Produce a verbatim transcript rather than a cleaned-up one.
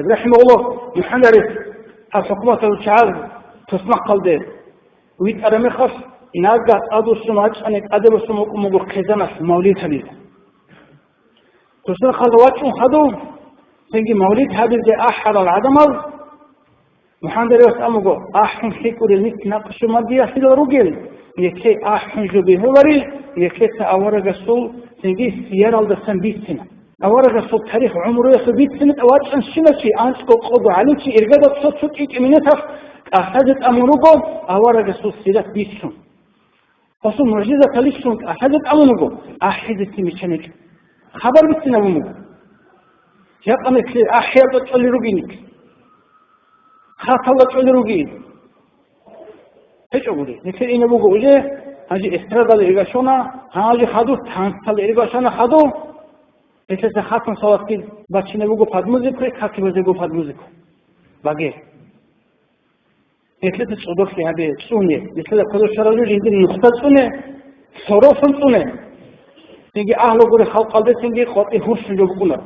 Ибрагьимуллагь, МухӀаммад гьаб хӀукуматалъул чагӀаз туснахъалде витӀараб мехалъ, нагагь тӀадвуссун вачӀани, тӀаде буссун вукӀун буго хъизаналъ мавлид гьабизе. Туснахъалде вачӀун хадув, цинги мавлид гьабизе ахӀарал гӀадамал, МухӀаммад гьаб амуго, ахӀун лъикӀурел нилъ накъшубандиялъила ругел, нилъее ахӀун жо бегьулари, нилъеца аварагасул цинги сияралдасан бицина. Аварагасул тарих гӀумруялъул бицина, вачӀанщинав чи, анцӀго къого гӀалимчи иргадал цо-цо кӀикӀи минуталъ кӀалъазе тӀамун руго аварагасул сират бицун. Гьесул мугӀжизаталищун кӀалъазе тӀамун руго, ахӀизе цин биччаничӀо. Хабар бицинабун буго. Жакъа нилъ ахӀиялда чӀолел ругин, хаталда чӀолел ругин. ГьечӀо гури, нилъер инаб буго уже, гьанже эстрадалда ирга щвана, гьанже хадур танцалда ирга щвана хадур. Нилъеца хатун салатги бачине буго под музыку, каки базе буго под музыку. Баге. Нилъеца цӀодорлъи гьабе, цӀуне. Нилъеда кодоб щвараб жо жиндир нухда цӀуне, соролъун цӀуне. Цинги агьлу гури халкъалдецинги къватӀи гьурщун жо букӀунаро.